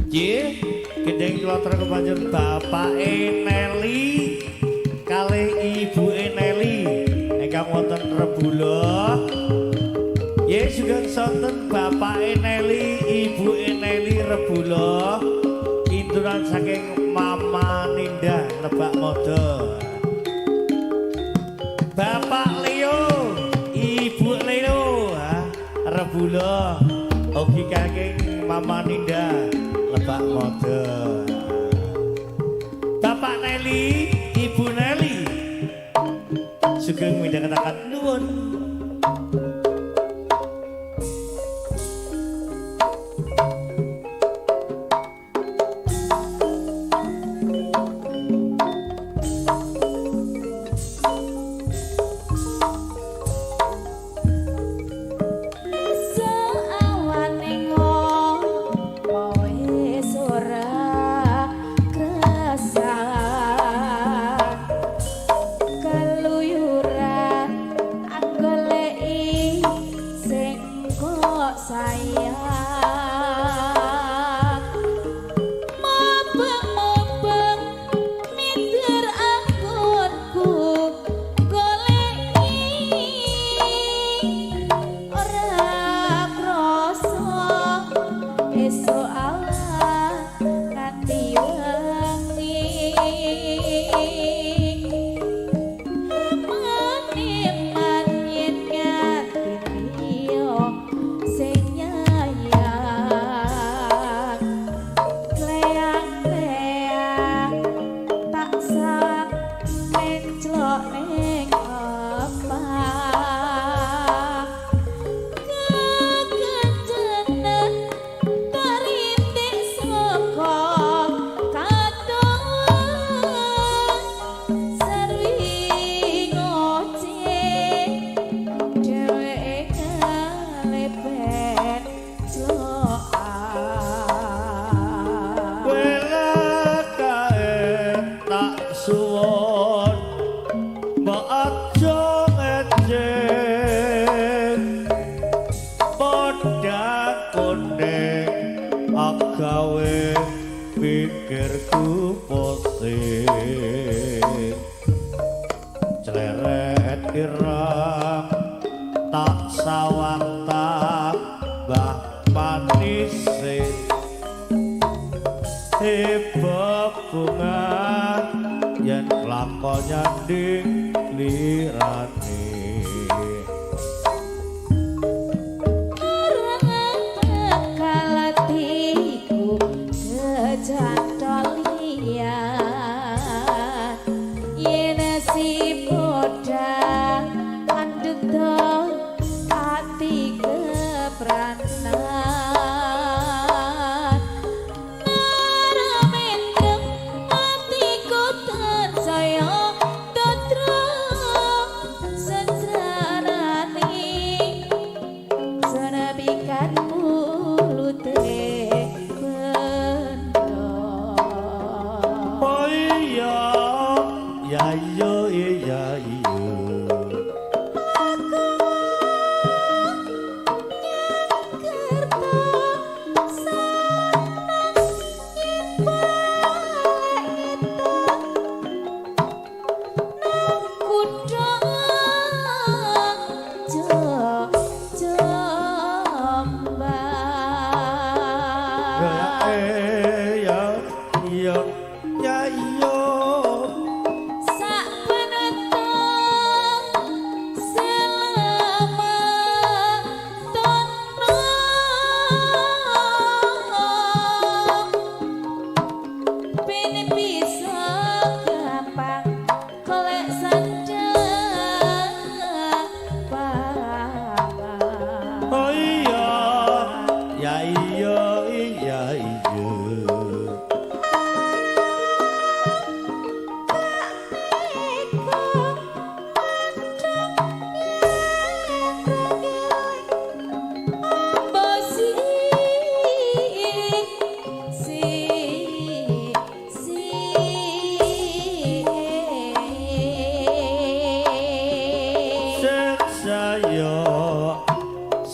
Nggih, gendheng kula kepanjen Bapake Nelly kalih Ibuke Nelly ingkang wonten Rebula. Nggih, sugeng sonten Bapake Nelly, Ibuke Nelly Rebula. Intunan saking Mama Ninda Lebak Modo. Bapak Leo, Ibu Leo, ha, Rebula. Ugi saking Mama Ninda Lebak Modo. Bapak Nelly, Ibu Nelly. Sugeng midhangetaken nuwun.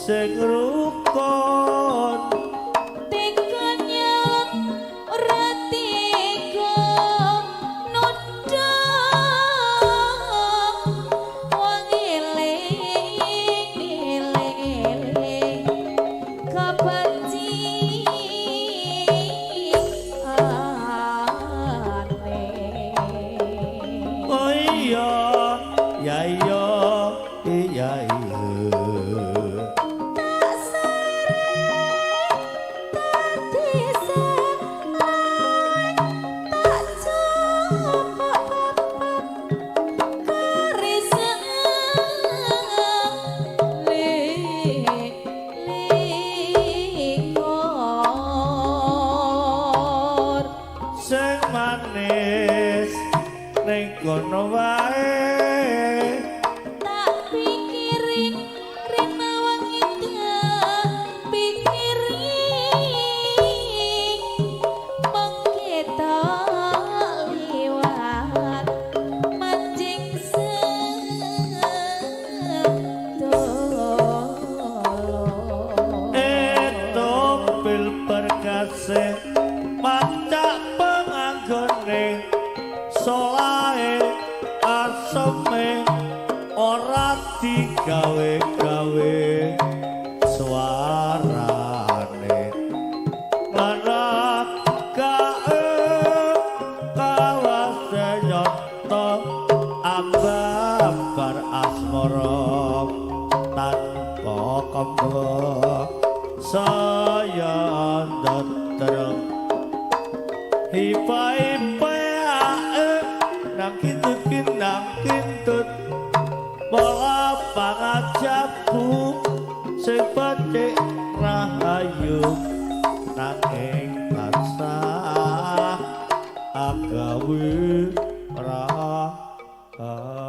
Sing rukun tekanya. kono wae. Tak pikirin rena wengi, tak pikirin mengketa liwat mancing sentolo. Etopil berkase macak penganggone solahe aseme ora digawe-gawe suarane mana kae kawase nyata ababar asmara tanpa kemba saya ndetrem hipa hipa ae nang kintut kinang kintut bola pangajaku sing becik rahayu nanging tansah agawe rahayu.